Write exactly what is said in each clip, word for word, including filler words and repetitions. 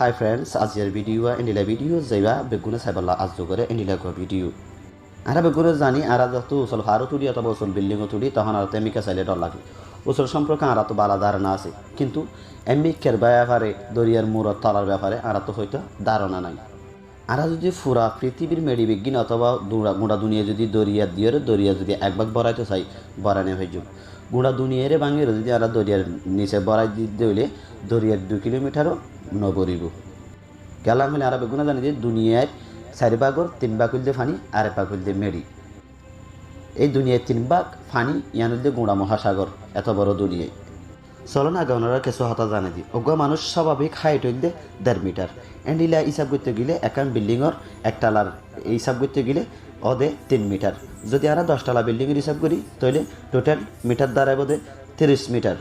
Hi friends, aziyar video endilla video zaiba beggúne saibolla arzu gore endilla gua video. Añára beggúne zani, añára zotó usol faárot uçí otóba usol bildingót uçí, tohón añárattú emmika sailé dhor lage. Usol somporke añárattú bála dárona asé, kintu emmikar befare, doriyar muror tolar befare añárattú hoito dárona nai. Añára zodi fura fitibir meçi beggín otóba gura-, gura duniyai zodi doriyar diyore, doriya zodi ek bák boraito sai, borai no faijjum. Gura duniyaire báñgire zodi añára doriyar nise borai dite óile, doriyar dui kilomitaro no boribo. Kiyólla hoile añára beggúne zani de duniyair sair bágor tin bák óilde faní, ar ek bák óilde meçi. Ei duniyair tin bák faní, yián óilde gura mohasagor, eto boro duniyai. Solon age onorare kessú hotá zanai di. Uggua manúic sábabik háit óilde der mitar. Endilla hísab goitto gile ekkán bildingor ek talar hísab goitto gile óde tin mitar. Zodi añára doc tala bildingor hísab gori, tóile total mitar daráibo de tiríc mitar.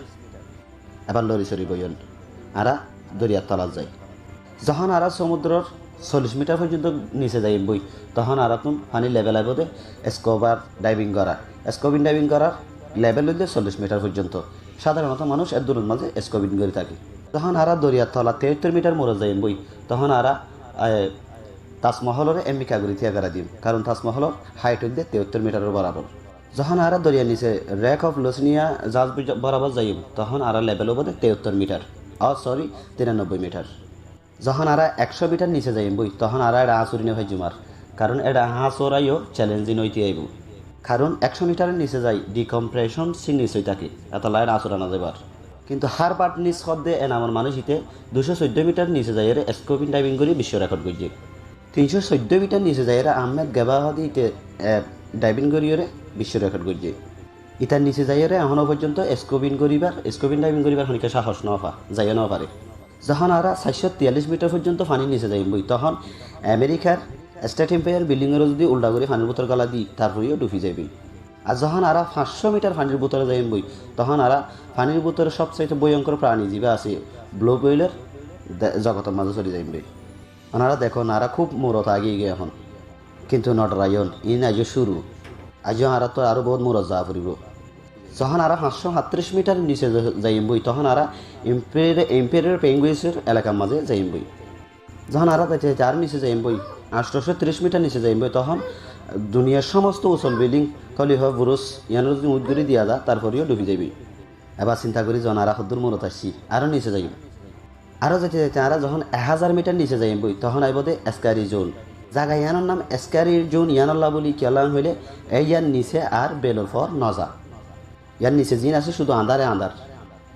Ebar lori sori boiyon. Añára doriyar tolat zai. Zohón añára somudror sollic mitar foijjonto nise zaiyum boi, tohón añárattún faní lebel aibo de scuba diving gora. Scuba diving gorar lebel óilde sollic mitar foijjonto. Sadaronoto manúic eddur mazé scuba diving gori táke. Zohón añára doriyar tolat teyattor mitar murot zaiyum boi, tohón añára, e, Tasmoholore emmika gori tiya gorai diyum. Karon Tasmoholor háit óilde teyattor mitaror borabor. Zohón añára doriyar nise Wreck of Lusitania zahaz bora-, borabor zaiyum, tohón añára lebel óibo de teyattor mitar. Ó, sori, tinanobboi mitar. Zohón añára ekcó mitar nise zaiyum boi, tohón añára eçe añs uri no faijjum ar. Karon eçe añs uraiyó challenging óiti aibo. Karon ekcó mitaror nise zai decompression sickness ói táke, etolla eçe añs ura no zaibo ar. Kintu Harbert Niss hoó de e namor manúic íte duicó soiddo mitar nise zaiyóre scuba diving gori bicco rekod goijjé. Tincó soiddo mitar nise zaiyóre Ahmed Geba hoó de íte, e, diving goriyóre bicco rekod goijjé. Itar nise zaiyóre ehóno foijjonto scuba goribar, scuba diving goribar honikka sáhos no fa, zaiyó no fare. Zohón añára saircó tiyallic mitar foijjonto fanír nise zaiyum boi, tohón Amerikar State Empire bildingoré zodi uldha gori fanír bútore gólai di, tarforeyó dhufi zaiboi. Ar zohón añára fañscó mitar fanír bútore zaiyum boi, tohón añára fanír bútore sobsaite boyonkor prani zibá asé, blue whale-or de-, zogotor mazé soli zaiyum boi. Onora dekón, añára kúb murot agigiyói ehón. Kintu no dhoraiyon, iín aijjó cúru. Aijjó añáráttu aró boóut murot zaa foribó. Zohón añára fañscó háñttric mitar nise za-, zaiyum boi, tohón añára Emperor, Emperor Penguins-or elakar mazé zaiyum boi. Zohón añára zaite zaite aró nise zaiyum boi, añctocó tiríc mitar nise zaiyum boi, tohón duniyar somosto usol bilding, koli hoó, buruj, yiánor zodi uñit gori diya za, tarforeyó dhufi zaiboi. Ebar sinta gori zoón añára hoddúr murot aiccí, aró nise zaiyum. Aró zaite zaite añára zohón ek házar mitar nise zaiyum boi, tohón aibo de scary zone. Zaga yiánor nam scary zone yiánolla bóli kiyólla hoilé, e yián nise ar belor for no za. Yián nise ziín asé cúdu añdáre añdár.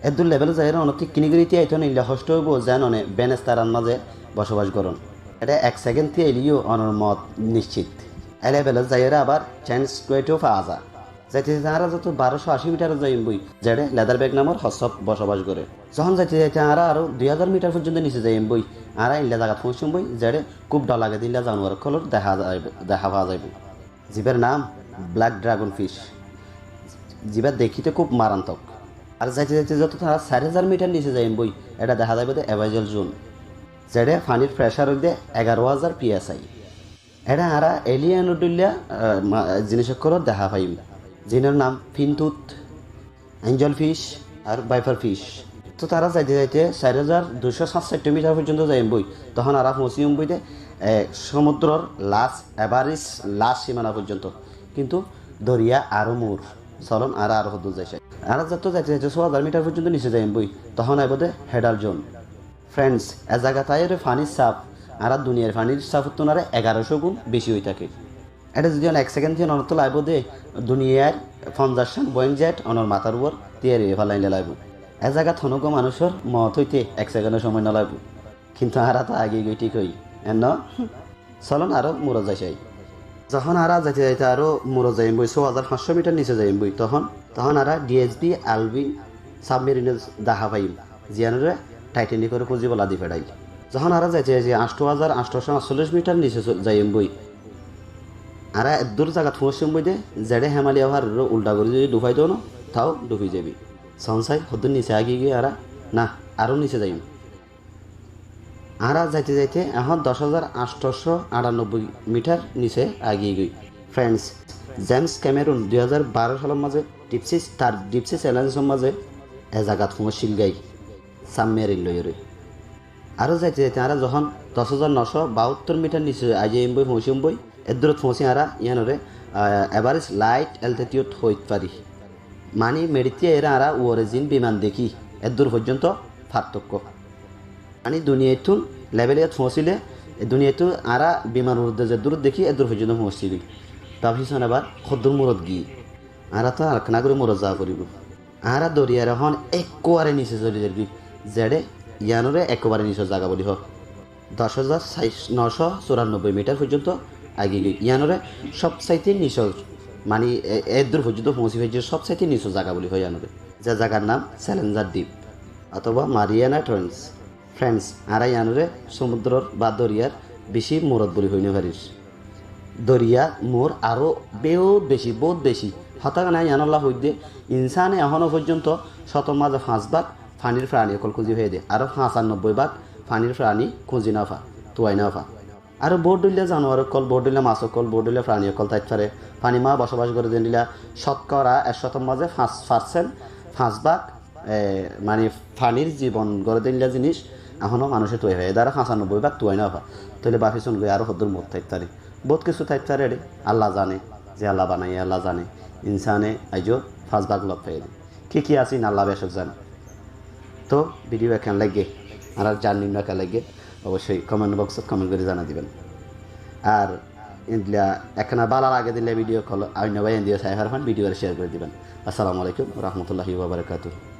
Eddur lebel zaiyóre one tikkini gori tiyaito no, illa hoctó óibo, zeén one benestarar mazé bocobac gorón. Eçé ek sekend tiyaileyó onor moot niscit. E lebelot zaiyóre abar chance goitó faa za. Zaite zaite añára zotó barocó ací mitarot zaiyum boi, zeçé leatherback namor hossóp bocobac goré. Zohón zaite zaite añára aró dui házar mitar foijjonto nise zaiyum boi, añára eilla zagat foóñsiyum boi, zeçé kúb dhor lage de eilla zanuar ókkolor deha zaibo, deha faa zaibo. Zibár nam black dragon fish, zibá dekíte kúb marantok. Ar zaite zaite zotó añára sair házar mitar nise zaiyum boi, eçé deha zaibo de abyssal zone, zeçé fanír pressure óilde egaró házar P S I. Eçé añára alien or dhóilla, ah, ma-, zinis ókkolor deha faiyum, ziínor nam fintooth, angel fish ar viper fish. Toh añára zaite zaite sair házar duicó sáñtcaittó mitar foijjonto zaiyum boi, tohón añára foóñsiyum boi de, e, somudror las, Everest las simana foijjonto. Kintu doriya aró mur. Solón añára aró hoddúr zai sai. Añára zotó zaite zaite só házar mitar foijjonto nise zaiyum boi, tohón aibo de Hadal zone. Friends, e zagat aiyóre fanír saf añára duniyair fanír safottún aró egarocó gún beci ói táke. Eçé zodi one ek sekend tiyan, onottú laibo de duniyair fonzac cán Boeing jet onor matár uore tiyari ói felailé laibo. E zagat honógua manúicor moot óite ek sekendor cómoi no laibo. Kintu añára toh agigiyói thík ói, enne? Solón aró murot zai sai. Zohón añára zaite zaite aró murot zaiyum boi, só házar fañscó mitar nise zaiyum boi, tohón, tohón añára D S V Alvin sabmerin deha faiyum, ziyanore Titanic ore kúzibolla di feçail. Zohón añára zaite zaite añctó házar añctó cót añctollic mitar nise zaiyum boi, añára eddur zagat foóñsiyum boi de, zeçé Himalaye fáñr ore uldha gori zodi dhufai do no, tau dhufi zaibi. Soón sai hoddúr nise agigiyói añára, na, aró nise zaiyum. Añára zaite zaite ehón doc házar añctó cót añçanobboi mitar nise agigiyói. Friends, James Cameron dui házar baró salor mazé deep sea, tar deep sea challenge or mazé e zagat foóñsil goi, sabmerin loiyóre. Aró zaite zaite añára zehón doc házar nocó baáttor mitar nise aijjum boi, foóñsiyum boi, eddúrot foóñsi añára yíanoré, ah, average light altitude hoit fari. Mani meçittú aiyóre añára uore ziín biman dekí, eddúr foijjónto fartókko. Mani duniyaittún level iyót foóñsile, e duniyaittú añára biman uoródde zeddúr dekí, eddúr foijjónto foóñsiyí. Tar físone abar hoddúr murot giyí. Añára tó ar ekkán gorí murot zaa foribó. Añára doriyar ehón ekkebare nise zoli zargói, zeçé yíanoré ekkebare nisor zaga buli hoó. Doc házar nocó curannobboi mitar foijjónto agi giyói. Yíanoré sóbsaite nisor, mani e-, eddúr foijjónto foóñsi faijjé, sóbsaite nisor zaga buli hoó yíanoré. Ze zagar nam Challenger Deep otóba Mariana Trench. Friends, añára yíanoré sómuddoror ba doriyar bicí murot buli hoi no farir. Doriya mur aró bout bicí, bout bicí. Hotá gán yíanolla hoidde, insáne ehóno foijjónto cótor mazé fañs bák fanir frani ókkol kúzi faiyé dé, aró fañsanobboi bák fanir frani kúzi no fa, tuai no fa. Aró bout dhoilla zanuar ókkol, bout dhoilla mas ókkol, bout dhoilla frani ókkol táit fare. Fanir mazé bosobac goré dé endilla cótkora ek cótor mazé fañs parsent, fañs bák, e, mani fanir zibon goré dé endilla zinis ehóno manúice tuai faiyé dé, aró fañsanobboi bák tuai no fa. Tóile bafisón goi aró hoddúr murot táit fare. Bout kessú táit fare dé, Allah zane, ze Allah banaiyé Allah zane. Insáne aijjó fañs bák lot faiyé dé. Ki ki asé, Allah becók zane. Tó video ekkán laiggé, añárar zan nimno ekkán laiggé, oboicói comment boxot comment gorí zanai diben. Ar endilla ekkán bála lage dé video ókkol oinno bái endilla sai fare fán video share gorí diben. Assalamu alaikum wa rahmatullahi wa barakatuhu.